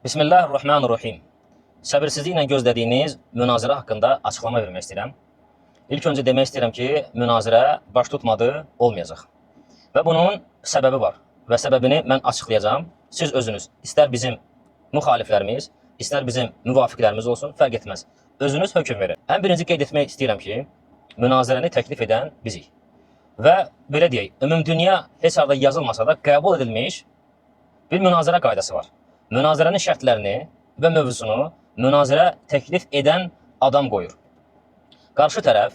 Bismillahirrahmanirrahim. Səbirsizliklə gözlədiyiniz münazirə haqqında açıqlama vermək istəyirəm. İlk öncə demək istəyirəm ki, münazirə baş tutmadı, olmayacaq. Və bunun səbəbi var və səbəbini mən açıqlayacağam. Siz özünüz, istər bizim müxaliflərimiz, istər bizim müvafiqlərimiz olsun, fərq etməz. Özünüz hökm verin. Ən birinci qeyd etmək istəyirəm ki, münazirəni təklif edən bizik. Və belə deyək, ümumdünya heç harda yazılmasa da qəbul edilmiş bir münazirə qaydası var. Münazirənin şərtlərini və mövzusunu münazirə təklif edən adam qoyur. Qarşı tərəf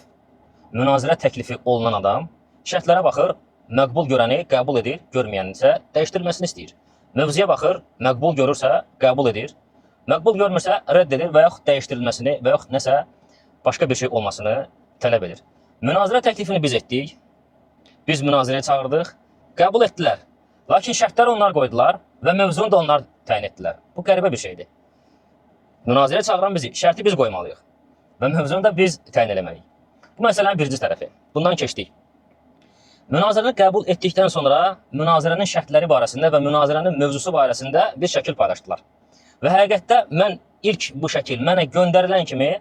münazirə təklifi olunan adam şərtlərə baxır, məqbul görəni qəbul edir, görməyəni isə dəyişdirilməsini istəyir. Mövzuya baxır, məqbul görürsə qəbul edir, məqbul görmürsə rədd edir və yaxud dəyişdirilməsini və yaxud nəsə başqa bir şey olmasını tələb edir. Münazirə təklifini biz etdik. Biz münazirəyə çağırdıq, qəbul etdilər. Lakin şərtləri onlar qoydular və mövzunu da onlar təyin etdilər. Bu qəribə bir şeydir. Münazirəyə çağıran bizi, şərti biz qoymalıyıq və mövzunu da biz təyin eləməliyik. Bu məsələnin birinci tərəfi. Bundan keçdik. Münazirəni qəbul etdikdən sonra münazirənin şərtləri barəsində və münazirənin mövzusu barəsində bir şəkil paylaşdılar. Və həqiqətdə mən ilk bu şəkil mənə göndərilən kimi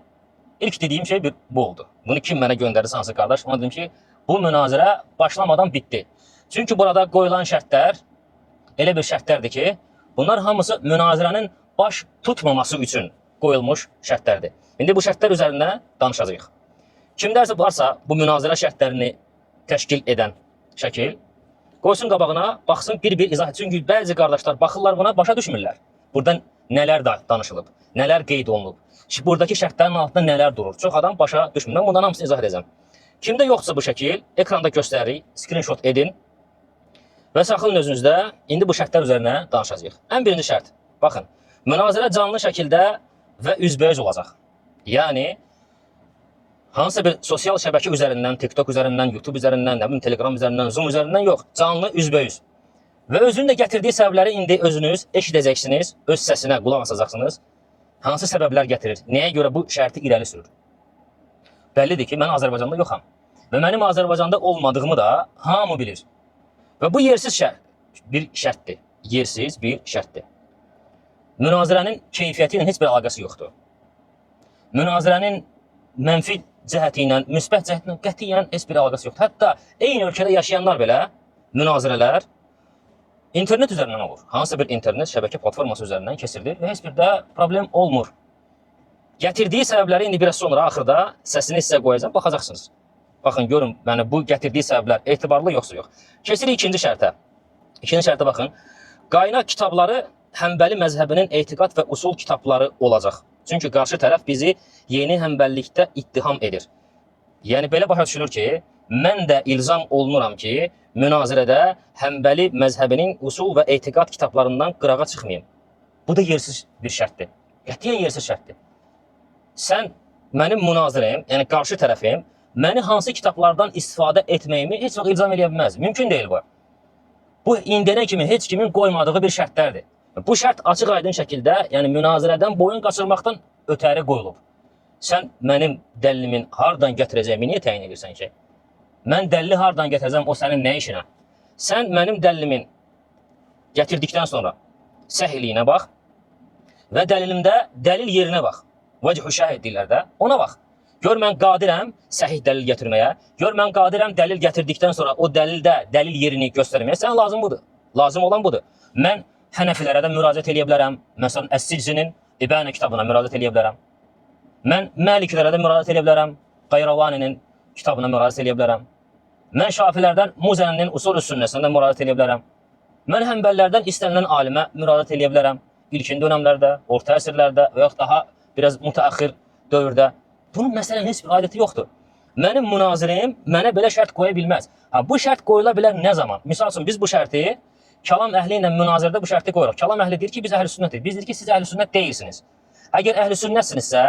ilk dediyim şey bir bu oldu. Bunu kim mənə göndərdirsə hansı qardaş, ona dedim ki, bu münazirə başlamadan bitdi. Çünki burada qoyulan şərtlər elə bir şərtlərdir ki, bunlar hamısı münazirənin baş tutmaması üçün qoyulmuş şərtlərdir. İndi bu şərtlər üzərində danışacağıq. Kimdərsə varsa bu münazirə şərtlərini təşkil edən şəkil qoysun qabağına, baxsın bir-bir izah etsin. Çünki bəzi qardaşlar baxırlar buna, başa düşmürlər. Buradan nələr danışılıb, nələr qeyd olunub, buradakı şərtlərin altında nələr durur. Çox adam başa düşmür. Mən bundan hamısını izah edəcəm. Kimdə yoxdursa bu şəkil, ekranda göstəririk, screenshot edin və saxlayın özünüzdə. İndi bu şərtlər üzərinə danışacağıq. Ən birinci şərt, baxın, münazirə canlı şəkildə və üzbəüz olacaq. Yəni hansısa bir sosial şəbəkə üzərindən, TikTok üzərindən, YouTube üzərindən, nə bilim Telegram üzərindən, Zoom üzərindən yox, canlı üzbəüz. Və özünün də gətirdiyi səbəbləri indi özünüz eşidəcəksiniz, öz səsinə qulaq asacaqsınız. Hansı səbəblər gətirir, nəyə görə bu şərti irəli sürür? Bəllidir ki, mən Azərbaycanda yoxam. Və mənim Azərbaycanda olmadığımı da hamı bilir. Və bu yersiz şərt, bir şərtdir. Yersiz bir şərtdir. Münazirənin keyfiyyəti ilə heç bir əlaqəsi yoxdur. Münazirənin mənfi cəhəti ilə, müsbət cəhəti ilə qətiyyən heç bir əlaqəsi yoxdur. Hətta eyni ölkədə yaşayanlar belə münazirələr internet üzərindən olur. Hansısa bir internet şəbəkə platforması üzərindən keçirilir və heç bir də problem olmur. Gətirdiyi səbəbləri indi biraz sonra axırda səsini sizə qoyacağam, baxacaqsınız. Baxın, görün, yəni bu gətirdiyi səbəblər etibarlı yoxsa yox. Keçirik ikinci şərtə. İkinci şərtə baxın. Qaynaq kitabları Həmbəli məzhəbinin etiqad və usul kitabları olacaq. Çünki qarşı tərəf bizi yeni həmbəllikdə ittiham edir. Yəni belə başa düşülür ki, mən də ilzam olunuram ki, münazirədə Həmbəli məzhəbinin usul və etiqad kitablarından qırağa çıxmayım. Bu da yersiz bir şərtdir. Qətiyyən yersiz şərtdir. Sən mənim münazirəm, yəni qarşı tərəfim, məni hansı kitablardan istifadə etməyimi heç vaxt ilzam eləyə bilməz. Mümkün deyil bu. Bu indiyənə kimi heç kimin qoymadığı bir şərtlərdir. Bu şərt açıq-aydın şəkildə, yəni münazirədən boyun qaçırmaqdan ötəri qoyulub. Sən mənim dəlilimin hardan gətirəcəyimi niyə təyin edirsən ki? Mən dəlili hardan gətirəcəm, o sənin nə işinə? Sən mənim dəlilimin gətirdikdən sonra səhihliyinə bax və dəlilimdə dəlil yerinə bax. Vəchü şahid deyirlər də, ona bax. Gör mən qadirəm səhih dəlil gətirməyə. Gör mən qadirəm dəlil gətirdikdən sonra o dəlildə dəlil yerini göstərməyə. Sənə lazım budur. Lazım olan budur. Mən Hənəfilərə də müraciət eləyə bilərəm. Məsələn, Əs-Siczinin İbənə kitabına müraciət eləyə bilərəm. Mən Məliklərə də müraciət eləyə bilərəm. Qayravaninin kitabına müraciət eləyə bilərəm. Mən Şafilərdən Muzəninin Usul-ü Sünnəsinə də müraciət eləyə bilərəm. Mən Həmbəllərdən istənilən alimə müraciət eləyə bilərəm. İlkin dönəmlərdə, orta əsrlərdə və yaxud daha biraz mütəəxxir dövrdə. Bunun məsələnin heç bir aidiyyəti yoxdur. Mənim münazirim mənə belə şərt qoya bilməz. Ha, bu şərt qoyula bilər nə zaman? Misal üçün biz bu şərti kəlam əhli ilə münazirədə bu şərti qoyuruq. Kəlam əhli deyir ki, biz əhl-i sünnətik. Biz deyirik ki, siz əhl-i sünnət deyilsiniz. Əgər əhl-i sünnətsinizsə,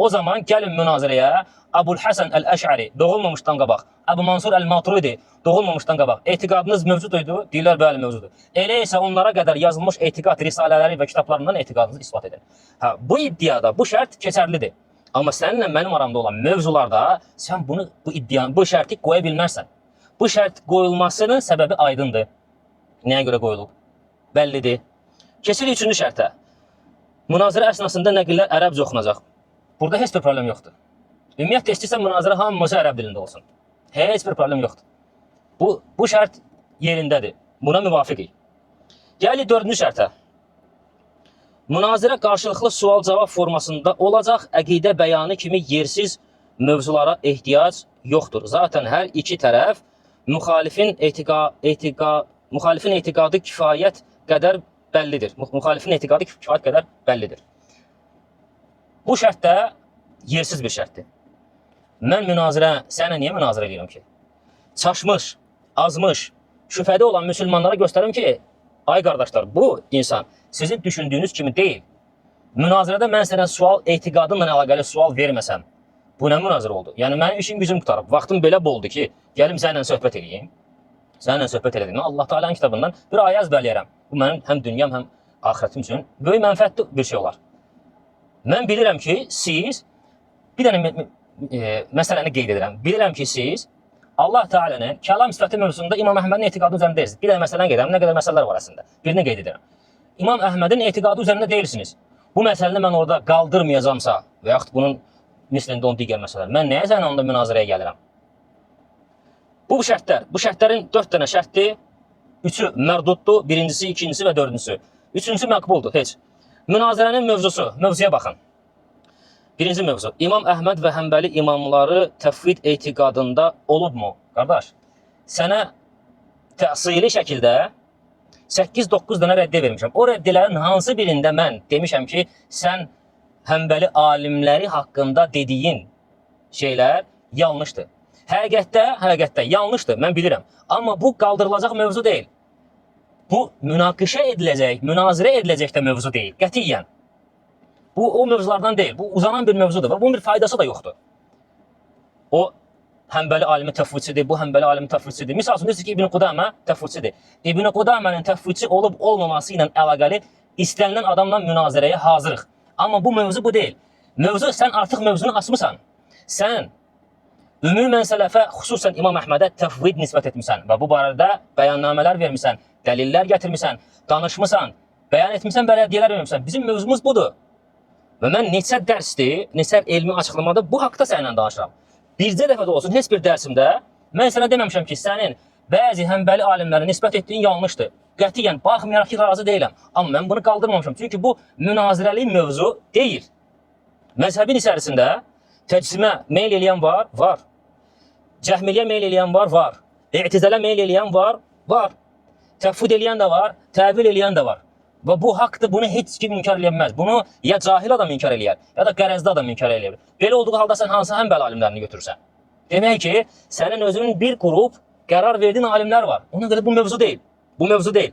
o zaman gəlin münazirəyə Əbul Həsən Əl-Əş'əri doğulmamışdan qabaq, Əbu Mansur Əl-Maturidi doğulmamışdan qabaq etiqadınız mövcud idi? Deyirlər, bəli, mövcuddur. Elə isə onlara qədər yazılmış etiqad risalələri və kitablarından etiqadınızı isbat edin. Ha, bu iddiada bu şərt keçərlidir. Amma səninlə mənim aramda olan mövzularda sən bunu bu iddianı, bu şərti qoya bilməzsən. Bu şərt qoyulmasının səbəbi aydındır. Nəyə görə qoyulub? Bəllidir. Keçirik üçüncü şərtə. Münazirə əsnasında nəqillər ərəbcə oxunacaq. Burada heç bir problem yoxdur. Ümumiyyətlə istəyirsən münazirə hamısı ərəb dilində olsun. Heç bir problem yoxdur. Bu şərt yerindədir. Buna müvafiqik. Gəlik dördüncü şərtə. Münazirə qarşılıqlı sual-cavab formasında olacaq. Əqidə bəyanı kimi yersiz mövzulara ehtiyac yoxdur. Zaten hər iki tərəf müxalifin etiqadı kifayət qədər bəllidir. Müxalifin etiqadı kifayət qədər bəllidir. Bu şərt də yersiz bir şərtdir. Mən münazirə, sənə niyə münazirə edirəm ki? Çaşmış, azmış, şübhədə olan müsəlmanlara göstərim ki, ay qardaşlar, bu insan sizin düşündüyünüz kimi deyil. Münazirədə mən sənə sual, etiqadımla əlaqəli sual verməsəm, bu nə münazirə oldu? Yəni mənim işim gücüm qurtarıb, vaxtım belə boldu ki, gəlim səninlə söhbət eləyim. Səninlə söhbət elədiyimdə Allah Teala'nın kitabından bir ayə əzbərləyərəm. Bu mənim həm dünyam, həm axirətim üçün böyük mənfəətli bir şey olar. Mən bilirəm ki, siz bir dənə məsələni qeyd edirəm. Bilirəm ki, siz Allah Teala'nın kəlam sifəti mövzusunda İmam Əhmədin etiqadı üzərində deyilsiniz. Bir dənə məsələni qeyd edirəm. Nə qədər məsələlər var əslində. Birini qeyd edirəm. İmam Əhmədin etiqadı üzərində deyilsiniz. Bu məsələni mən orada qaldırmayacamsa və yaxud bunun mislində onun digər məsələlər. Mən nəyə səninlə onda münazirəyə gəlirəm? Bu şərtlər, bu şərtlərin 4 dənə şərtdir. Üçü mərduddur, birincisi, ikincisi və dördüncüsü. Üçüncüsü məqbuldur, heç. Münazirənin mövzusu, mövzuya baxın. Birinci mövzu, İmam Əhməd və Həmbəli imamları təfvid etiqadında olubmu? Qardaş, sənə təhsili şəkildə 8-9 dənə rəddiyə vermişəm. O rəddələrin hansı birində mən demişəm ki, sən Həmbəli alimləri haqqında dediyin şeylər yanlışdır. Həqiqətdə yanlışdır, mən bilirəm. Amma bu qaldırılacaq mövzu deyil. Bu münaqişə ediləcək, münazirə ediləcək də mövzu deyil, qətiyyən. Bu o mövzulardan deyil, bu uzanan bir mövzudur və bunun bir faydası da yoxdur. O Həmbəli alimi təfvidçidir, bu Həmbəli alimi təfvidçidir. Misal üçün, deyirsiniz ki, İbn Qudamə təfvidçidir. İbn Qudamənin təfvidçi olub olmaması ilə əlaqəli istənilən adamla münazirəyə hazırıq. Amma bu mövzu bu deyil. Mövzu, sən artıq mövzunu açmısan. Sən ümumən sələfə, xüsusən İmam Əhmədə təfvid nisbət etmisən və bu barədə bəyannamələr vermisən, dəlillər gətirmisən, danışmısan, bəyan etmisən və rəddiyələr vermisən. Bizim mövzumuz budur. Və mən neçə dərsdir, neçə elmi açıqlamada bu haqda səninlə danışıram. Bircə dəfə də olsun heç bir dərsimdə mən sənə deməmişəm ki, sənin bəzi həmbəli alimlərə nisbət etdiyin yanlışdır. Qətiyyən baxmayaraq ki, razı deyiləm. Amma mən bunu qaldırmamışam. Çünki bu münazirəli mövzu deyil. Məzhəbin içərisində təcsimə meyl eləyən var, var. Cəhmiliyə meyl eləyən var, var. İ'tizələ meyl eləyən var, var. Təfvid eləyən də var, təvil eləyən də var. Və bu haqdır, bunu heç kim inkar eləyə bilməz. Bunu ya cahil adam inkar eləyər, ya da qərəzli adam inkar eləyər. Belə olduğu halda sən hansı həmbəli alimlərini götürürsən? Demək ki, sənin özünün bir qrup qərar verdiyin alimlər var. Ona görə bu mövzu deyil. Bu mövzu deyil.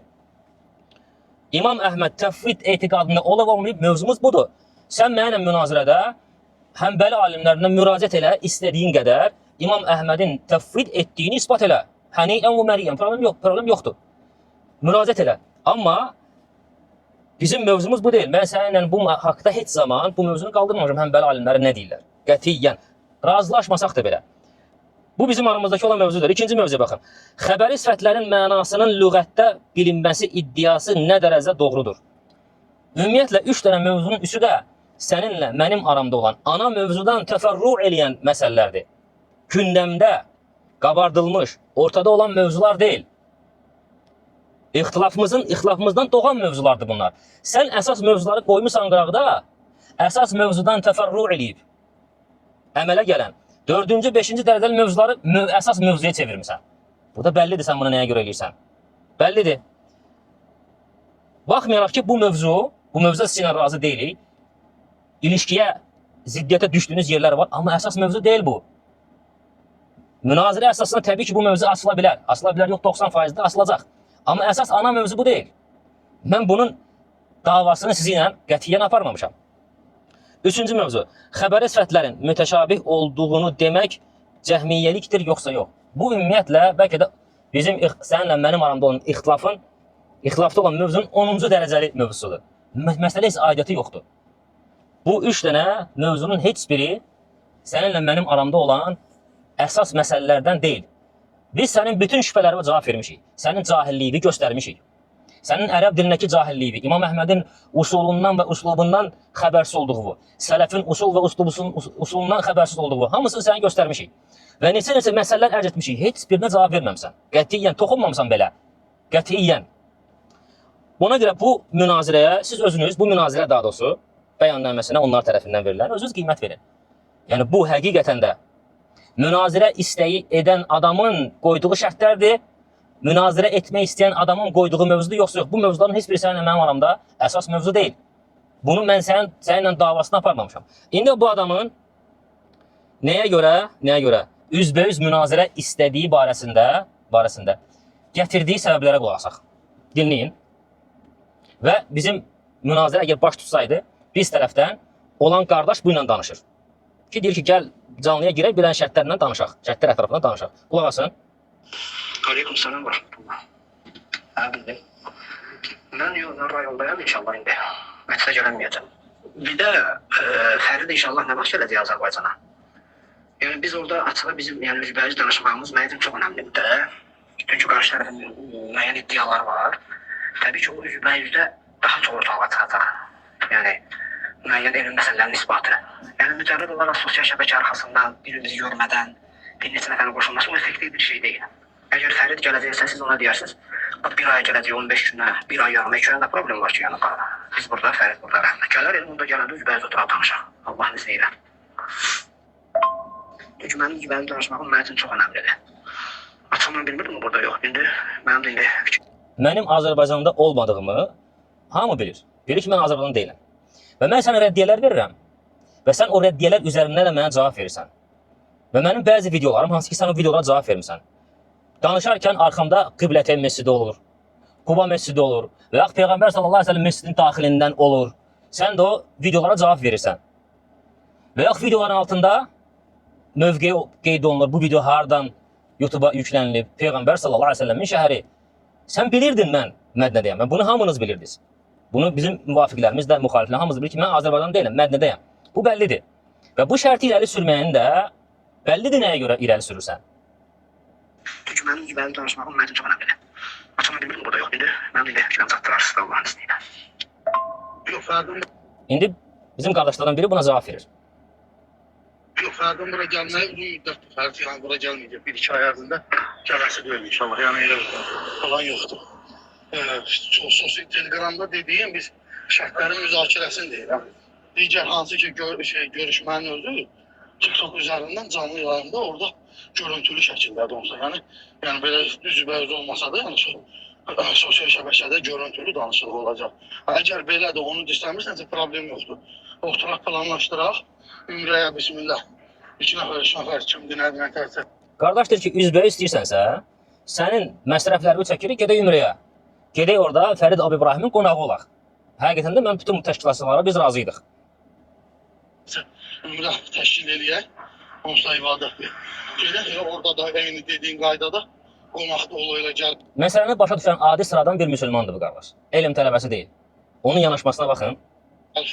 İmam Əhməd təfvid etiqadında olub olmayıb mövzumuz budur. Sən mənimlə münazirədə həmbəli alimlərindən müraciət elə istədiyin qədər İmam Əhmədin təfvid etdiyini isbat elə. Həniyyən və məriyyən problem yox, problem yoxdur. Müraciət elə. Amma bizim mövzumuz bu deyil. Mən səninlə bu haqda heç zaman bu mövzunu qaldırmamışam. Həmbəli alimləri nə deyirlər? Qətiyyən. Razılaşmasaq da belə. Bu bizim aramızdakı olan mövzudur. İkinci mövzuya baxın. Xəbəri sifətlərin mənasının lüğətdə bilinməsi iddiası nə dərəcədə doğrudur? Ümumiyyətlə, 3 dənə mövzunun üçü də səninlə mənim aramda olan ana mövzudan təfərrü eləyən məsələlərdir. Gündəmdə qabardılmış, ortada olan mövzular deyil. İxtilafımızdan doğan mövzulardır bunlar. Sən əsas mövzuları qoymusan qıraqda, əsas mövzudan təfərrü eləyib əmələ gələn 4-cü, 5-ci dərəcəli mövzuları əsas mövzuya çevirmisən. Bu da bəllidir sən bunu nəyə görə eləyirsən. Bəllidir. Baxmayaraq ki, bu mövzuda sizinlə razı deyilik. İlişkiyə, ziddiyyətə düşdüyünüz yerlər var, amma əsas mövzu deyil bu. Münazirə əsasında təbii ki, bu mövzu asıla bilər. Asıla bilər, yox 90%-də asılacaq. Amma əsas ana mövzu bu deyil. Mən bunun davasını sizinlə qətiyyən aparmamışam. Üçüncü mövzu, xəbəri sifətlərin mütəşabih olduğunu demək cəhmiyyəlikdir yoxsa yox? Bu ümumiyyətlə bəlkə də bizim səninlə mənim aramda olan ixtilafda olan mövzunun 10-cu dərəcəli mövzusudur. Məsələ heç aidiyyəti yoxdur. Bu üç dənə mövzunun heç biri səninlə mənim aramda olan əsas məsələlərdən deyil. Biz sənin bütün şübhələrinə cavab vermişik. Sənin cahilliyini göstərmişik. Sənin ərəb dilindəki cahilliyini, İmam Əhmədin usulundan və üslubundan xəbərsiz olduğu, sələfin usul və usulundan xəbərsiz olduğu, hamısını sənə göstərmişik. Və neçə-neçə məsələlər ərz etmişik, heç birinə cavab verməmisən. Qətiyyən toxunmamısan belə. Qətiyyən. Buna görə bu münazirəyə siz özünüz, bu münazirə daha doğrusu bəyannaməsinə onlar tərəfindən verilən özünüz qiymət verin. Yəni bu həqiqətən də münazirə istəyi edən adamın qoyduğu şərtlərdir. Münazirə etmək istəyən adamın qoyduğu mövzudur, yoxsa yox. Bu mövzuların heç biri səninlə mənim aramda əsas mövzu deyil. Bunu mən səninlə davasını aparmamışam. İndi bu adamın nəyə görə üzbəüz münazirə istədiyi barəsində gətirdiyi səbəblərə qulaq asaq. Dinləyin. Və bizim münazirə əgər baş tutsaydı, biz tərəfdən olan qardaş bu ilə danışır. Ki deyir ki, gəl canlıya girək, bilən şərtlərlə danışaq. Şərtlər ətrafında danışaq. Qulaq asın. Aleyküm selam ve rahmetullah. Hə, bildim. Mən yox, mən rayondayam inşallah indi. Mətlə gələməyəcəm. Bir də Fərid inşallah nə vaxt gələcək Azərbaycana? Yəni biz orada açığa bizim yəni üzbəüz danışmağımız mənim üçün çox önəmlidir də. Çünki qarşı tərəfin müəyyən iddiaları var. Təbii ki, o üzbəüzdə daha çox ortalığa çıxacaq. Yəni müəyyən elm məsələlərinin isbatı. Yəni mücərrəd olaraq sosial şəbəkə arxasından bir-birimizi görmədən bir neçə nəfərin qoşulması o effektiv bir şey deyil. Əgər Fərid gələcəksə siz ona deyərsiniz, bax bir aya gələcək 15 günə, bir ay yarım, 2 aya nə problem var ki, yəni biz burada, Fərid burada rəhmət. Gələr, elə onda gələndə üzbəüz oturaq danışaq. Allahın izni ilə. Çünki mənim üzbəüz danışmağım mənim üçün çox önəmlidir. Açıq mən bilmirdim burada yox. İndi mənim də indi fikrim Mənim Azərbaycanda olmadığımı hamı bilir. Bilir ki, mən Azərbaycanda deyiləm. Və mən sənə rəddiyyələr verirəm. Və sən o rəddiyyələr üzərindən də mənə cavab verirsən. Və mənim bəzi videolarım, hansı ki sən o videolara cavab vermisən. Danışarkən arxamda Qibləteyn məscidi olur, Quba məscidi olur və yaxud Peyğəmbər sallallahu əleyhi və səlləm məscidinin daxilindən olur. Sən də o videolara cavab verirsən. Və yaxud videoların altında mövqeyi qeyd olunur. Bu video hardan YouTube-a yüklənilib? Peyğəmbər sallallahu əleyhi və səlləmin şəhəri. Sən bilirdin mən Mədinədəyəm. Və bunu hamınız bilirdiniz. Bunu bizim müvafiqlərimiz də, müxaliflər hamımız bilir ki, mən Azərbaycan deyiləm, Mədinədəyəm. Bu bəllidir. Və bu şərti irəli sürməyin də bəllidir nəyə görə irəli sürürsən. Çünki mənim üzbəüz danışmağım mənim üçün çox önəmlidir. Açıq mən bilmirdim burada yox. İndi mənim də indi fikrim çatdırarsınız Allahın izni ilə. Yox, Fəridin İndi bizim qardaşlardan biri buna cavab verir. yox, Fəridin bura gəlməyi uzun müddətdir. Fərid yəni bura gəlməyəcək. 1-2 ay ərzində gələsi deyil inşallah. Yəni elə plan yoxdur. Sosial Telegramda dediyim biz şərtlərin müzakirəsini deyirəm. Digər hansı ki görüşmənin özü TikTok üzərindən canlı yayımda orada görüntülü şəkildə də olsa, yəni belə düzbəüz olmasa da, yəni sosial şəbəkədə görüntülü danışıq olacaq. Əgər belə də onu istəmirsənsə problem yoxdur. Oturaq planlaşdıraq, ümrəyə bismillah. 2 nəfər, 3 nəfər kimdir, nədir, nə tərsə. Qardaş deyir ki, üzbəüz istəyirsənsə, sənin məsrəflərini çəkirik, gedək ümrəyə. Gedək orada Fərid Abi İbrahimin qonağı olaq. Həqiqətən də mən bütün bu təşkilatçılara biz razı idik. Ümrə təşkil eləyək, onsuz da ibadətdir. Gedək elə orada da eyni dediyin qaydada qonaq dolu elə gəl. Məsələni başa düşən adi sıradan bir müsəlmandır bu qardaş. Elm tələbəsi deyil. Onun yanaşmasına baxın.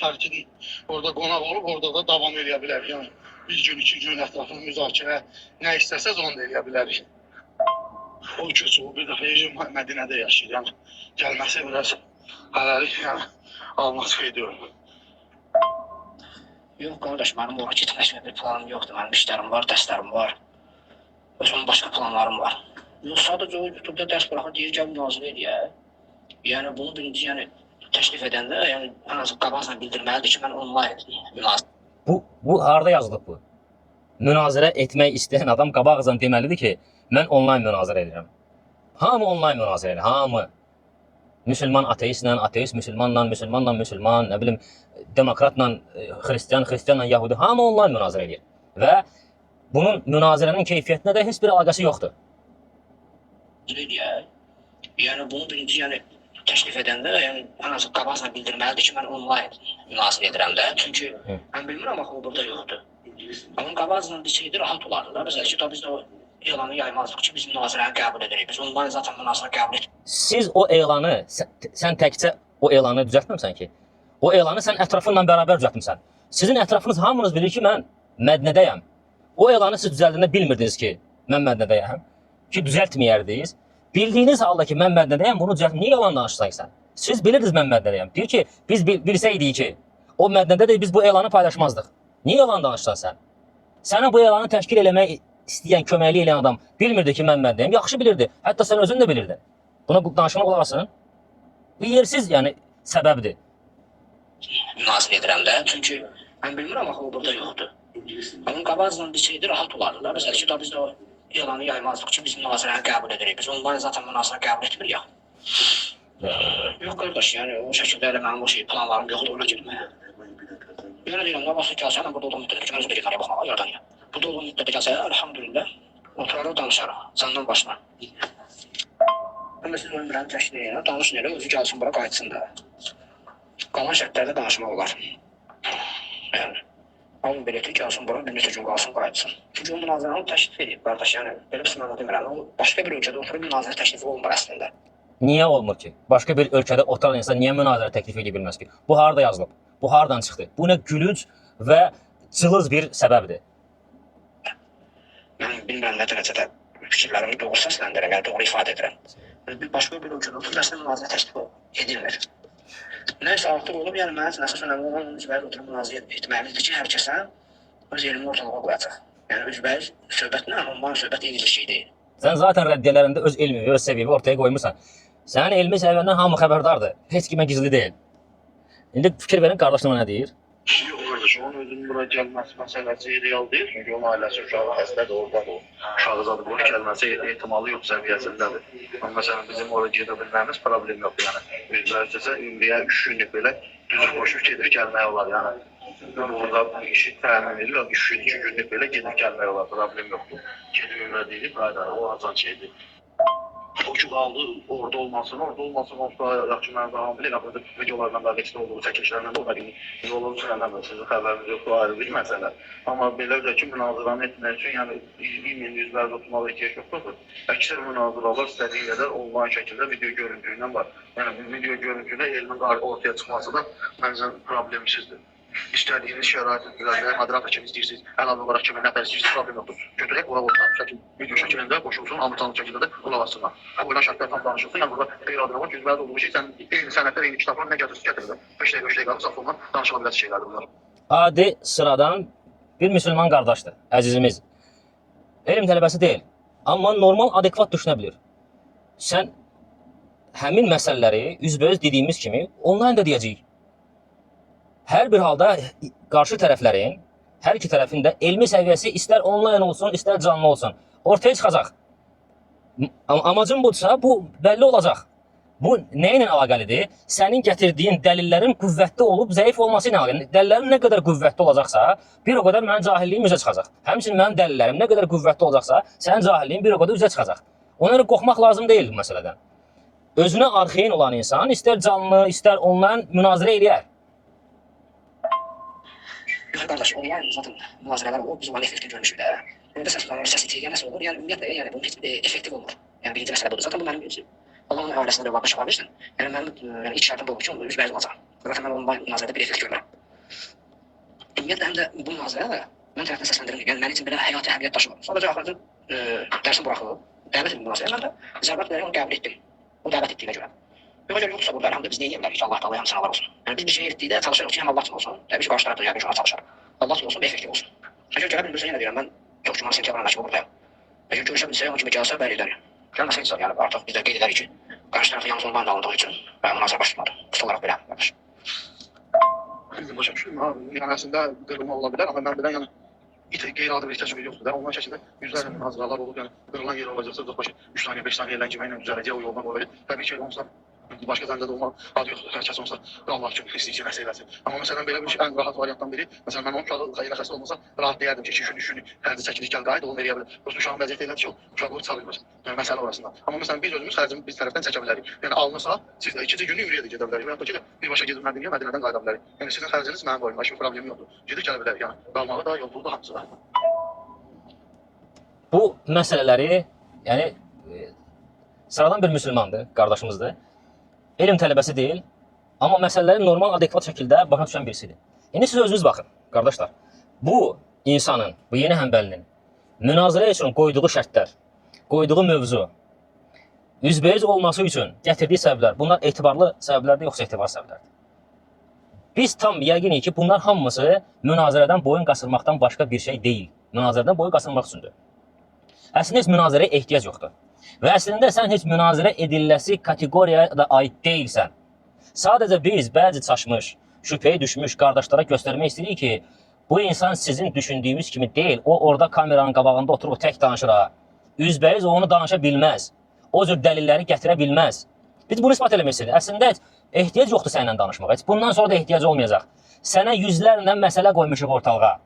Fəridin orada qonaq olub, orada da davam eləyə bilərik. Yəni bir gün, 2 gün ətraflı müzakirə, nə istəsəz onu da eləyə bilərik. O köçü, o bir dəfə Mədinədə yaşayır. Yəni gəlməsi biraz hələlik yəni alması ediyorum. Yox qardaş, mənim ora getmək kimi bir planım yoxdur. Mənim işlərim var, dərslərim var. Özümün başqa planlarım var. Yox, sadəcə o YouTube-da dərs buraxır, deyir gəl münazirə eləyək. Yəni bunu birinci, yəni təklif edəndə, yəni ən azı qabaqcadan bildirməlidir ki, mən onlayn münazirə Bu harda yazılıb bu? Münazirə etmək istəyən adam qabaqcadan deməlidir ki, mən onlayn münazirə edirəm. Hamı onlayn münazirə edir, hamı. Müsəlman ateistlə, ateist müsəlmanla, müsəlmanla müsəlman, nə bilim, demokratla xristian, xristianla yahudi, hamı onlayn münazirə edir. Və bunun münazirənin keyfiyyətinə də heç bir əlaqəsi yoxdur. eləyək. Yəni bunu birinci, yəni təklif edəndə, yəni ən azı qabaqcadan bildirməlidir ki, mən onlayn münazirə edirəm də. Çünki mən bilmirəm axı o burada yoxdur. Amma qabaqcadan desəydi rahat olardı da. Məsələn ki, da biz də o elanı yaymazdık ki, biz münazirəni qəbul edirik. Biz onlayn zaten münazirə qəbul etmirik. Siz o elanı, sən təkcə o elanı düzəltməmsən ki. O elanı sən ətrafınla bərabər düzəltmisən. Sizin ətrafınız hamınız bilir ki, mən Mədinədəyəm. O elanı siz düzəldəndə bilmirdiniz ki, mən Mədinədəyəm. Ki düzəltməyərdiniz. Bildiyiniz halda ki, mən Mədinədəyəm, bunu düzəlt. Niyə yalan danışırsan sən? Siz bilirdiniz mən Mədinədəyəm. Deyir ki, biz bilsəydik ki, o Mədinədədir, biz bu elanı paylaşmazdıq. Niyə yalan danışırsan sən? Sənə bu elanı təşkil eləmək istəyən, köməklik eləyən adam bilmirdi ki, mən Mədinədəyəm. Yaxşı bilirdi. Hətta sən özün də bilirdin. Buna danışmaq olarsan. Bu yersiz, yəni səbəbdir. Münazirə edirəm də, çünki mən bilmirəm axı o burada yoxdur. Onun qabaqcadan bilsəydi rahat olardı da. Məsəl ki, da biz də o elanı yaymazdıq ki, biz münazirəni qəbul edirik. Biz onlayn zaten münazirə qəbul etmirik ya. Yox qardaş, yəni o şəkildə elə mənim o şey planlarım yoxdur ora getməyə. Yenə deyirəm, nə vaxt gəlsə, mən burada olduğum müddətdə ki, mən özüm də getməliyəm baxmağa, Yordaniya. Burada olduğum müddətdə gəlsə, elhamdülillah, oturarıq danışarıq, candan başla. Mən də siz onun təşkil edirəm, danışın elə, özü gəlsin bura qayıtsın da. Qalan şərtlərdə danışmaq olar. Yəni, alın bileti, gəlsin bura, bir neçə gün qalsın, qayıtsın. Çünki o münazirəni təklif edib, qardaş, yəni, belə bir mənada demirəm, o başqa bir ölkədə oturub münazirə təklifi olmur əslində. Niyə olmur ki? Başqa bir ölkədə oturan insan niyə münazirə təklif edə bilməz ki? Bu harda yazılıb? Bu hardan çıxdı? Bu nə gülünc və cılız bir səbəbdir. Mən bilmirəm nə dərəcədə fikirlərimi doğru səsləndirirəm, yəni doğru ifadə edirəm. Bir başqa bir ölkədə oturub əslində münazirə təklif edilmir. Nəysə artıq olub, yəni mənim üçün əsas önəmli olan onun üzbəyiz oturub münazirə etməyimizdir ki, hər kəsə öz elmini ortalığa qoyacaq. Yəni üzbəyiz söhbətlə onlayn söhbət eyni bir şey deyil. Sən zaten rəddiyələrində öz elmi və öz səviyyəni ortaya qoymusan. Sənin elmi səviyyəndən hamı xəbərdardır. Heç kimə gizli deyil. İndi fikir verin qardaşım nə deyir? Yox qardaş, onun özünün bura gəlməsi məsələsi real deyil. Çünki onun ailəsi uşağı xəstədir, oradadır o. Uşağı zadı bura gəlməsi ehtimalı yox səviyyəsindədir. Amma məsələn bizim ora gedə bilməyimiz problem yoxdur. Yəni üzbəüzdəsə ümriyə 3 günlük belə düzü qoşub gedib gəlmək olar. Yəni burada bu işi təmin edir, 3 gün, 2 günlük belə gedib gəlmək olar, problem yoxdur. Gedib ümrə deyilib, qayıdar, o asan şeydir. O ki qaldı orada olmasın, orada olmasın, onsuz daha yaxşı mən daha bilir, axı videolardan da veçdə olduğu çəkilişlərdən də o qədər olur, sənə sizin xəbəriniz yoxdur, ayrı bir məsələ. Amma belə də ki, münazirəni etmək üçün, yəni 20 yüzlərdə oturmağa ehtiyac yoxdur. Əksər münaziralar istədiyi qədər onlayn şəkildə video görüntü ilə var. Yəni video görüntüdə elmin ortaya çıxması da məncə problemsizdir. İstədiyiniz şəraiti düzəltmək, moderator kimi istəyirsiniz, əlavə olaraq kimi nə istəyirsiniz, problem yoxdur. Götürək, ora olsun, şəkil, video şəklində qoşulsun, hamı şəkildə də qulaq assınlar. Qoyulan şərtlər tam danışılsın. Yəni burada qeyri-adi var ki, üzbəyiz olduğu şey sən eyni sənədlər, eyni kitablar nə gətirsin, gətirir. 5 dəqiqə, 3 dəqiqə sağ solundan danışıla biləcək şeylərdir bunlar. Adi, sıradan bir müsəlman qardaşdır, əzizimiz. Elm tələbəsi deyil, amma normal, adekvat düşünə bilir. Sən həmin məsələləri üzbəüz dediyimiz kimi onlayn da deyəcəyik. Hər bir halda qarşı tərəflərin, hər iki tərəfin də elmi səviyyəsi istər onlayn olsun, istər canlı olsun, ortaya çıxacaq. Amacın budursa, bu bəlli olacaq. Bu nə ilə əlaqəlidir? Sənin gətirdiyin dəlillərin qüvvətli olub zəif olması ilə əlaqəlidir. Dəlillərin nə qədər qüvvətli olacaqsa, bir o qədər mənim cahilliyim üzə çıxacaq. Həmçinin mənim dəlillərim nə qədər qüvvətli olacaqsa, sənin cahilliyin bir o qədər üzə çıxacaq. Ona görə qorxmaq lazım deyil bu məsələdən. Özünə arxayın olan insan istər canlı, istər onlayn münazirə eləyər. Yox qardaş, onlayn zaten münazirələr olur, biz onların effektini görmüşük də. Orada səs tutanlar, səs itirən nəsə olur, yəni ümumiyyətlə, yəni bunun heç effektiv olmur. Yəni birinci məsələ budur. Zaten bu mənim Allahın ailəsində də var, başa bilirsən. Yəni mənim yəni ilk şərtim bu olur ki, onu üzbəyiz olacaq. Zaten mən onlayn münazirədə bir effekt görmürəm. Ümumiyyətlə həm də bu münazirə mən tərəfindən səsləndirilmir. Yəni mənim üçün belə həyati əhəmiyyət daşımır. Sadəcə axırda dərsini buraxıb dəvət edib münazirəyə, mən də zərurət verərək onu qəbul etdim. O dəvət etdiyinə görə. Yox, əgər yoxsa burada əlhamdülillah biz nə edə bilərik ki, Allah Təala hamısına var olsun. Yəni biz bir şey etdikdə çalışırıq ki, həm Allah üçün olsun, təbii ki, qarşı tərəf də yəqin ki, ona çalışar. Allah üçün olsun və effektiv olsun. Əgər gələ bilmirsə, yenə deyirəm, mən çox güman sentyabr ayına kimi buradayam. Əgər görüşə bilsək, onun kimi gəlsə, bəli edərik. Gəlməsə heç yəni artıq biz də qeyd edərik ki, qarşı tərəfdə yalnız onlayn alındığı üçün münazirə baş tutmadı. Qısa olaraq belə, qardaş. Düzdür, başa düşürəm. Ha, yəni əslində qırılma ola bilər, amma mən bilən yəni qeyri-adi bir təcrübə yoxdur da. Onlayn şəkildə yüzlərlə münaziralar olub, yəni qırılan yer olacaqsa, başı 3 saniyə, 5 saniyə ləngimə ilə düzələcək, o yoldan olacaq. Təbii ki, onsuz başqa zəncdə də olmaq adı yoxdur. Hər kəs onsuz Allah kimi istəyir ki, nəsə eləsin. Amma məsələn belə bir şey ən rahat variantdan biri, məsələn mən onun uşağı elə xəstə olmasa rahat deyərdim ki, 2 gün, 3 gün xərci çəkilik gəl qayıt, onu eləyə bilər. Yoxsa uşağın vəziyyəti elədir ki, uşaq o çalınmır. Yəni məsələ orasında. Amma məsələn biz özümüz xərcimi biz tərəfdən çəkə bilərik. Yəni alınırsa, siz də ikinci günü Ümriyə də gedə bilərik. Və yaxud da ki, birbaşa gedib Mədinəyə, Mədinədən qayıda bilərik. Yəni sizin xərciniz mənim boynuma, heç bir problemim yoxdur. Gedib gələ bilərik. Yəni qalmağı da, yol pulu da hamısı da. Bu məsələləri, yəni sıradan bir müsəlmandır, qardaşımızdır. Elm tələbəsi deyil, amma məsələləri normal, adekvat şəkildə başa düşən birisidir. İndi siz özünüz baxın, qardaşlar. Bu insanın, bu yeni həmbəlinin münazirə üçün qoyduğu şərtlər, qoyduğu mövzu Üzbəüz olması üçün gətirdiyi səbəblər, bunlar etibarlı səbəblərdir yoxsa etibarsız səbəblərdir? Biz tam yəqinik ki, bunlar hamısı münazirədən boyun qaçırmaqdan başqa bir şey deyil. Münazirədən boyun qaçırmaq üçündür. Əslində heç münazirəyə ehtiyac yoxdur. Və əslində sən heç münazirə ediləsi kateqoriyaya da aid deyilsən. Sadəcə biz bəzi çaşmış, şübhəyə düşmüş qardaşlara göstərmək istəyirik ki, bu insan sizin düşündüyünüz kimi deyil. O orada kameranın qabağında oturub tək danışır ha. Üzbəüz o onu danışa bilməz. O cür dəlilləri gətirə bilməz. Biz bunu isbat eləmək istəyirik. Əslində heç ehtiyac yoxdur səninlə danışmağa. Heç bundan sonra da ehtiyac olmayacaq. Sənə yüzlərlə məsələ qoymuşuq ortalığa.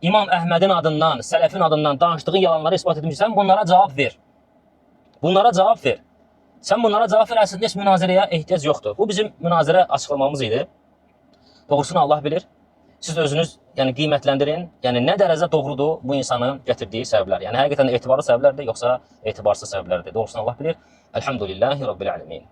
İmam Əhmədin adından, sələfin adından danışdığın yalanları isbat etmişsən, bunlara cavab ver. Bunlara cavab ver. Sən bunlara cavab ver, əslində heç münazirəyə ehtiyac yoxdur. Bu bizim münazirə açıqlamamız idi. Doğrusunu Allah bilir. Siz özünüz yəni qiymətləndirin. Yəni nə dərəcədə doğrudur bu insanın gətirdiyi səbəblər. Yəni həqiqətən də etibarlı səbəblərdir, yoxsa etibarsız səbəblərdir. Doğrusunu Allah bilir. Elhamdülillahi Rabbil alemin.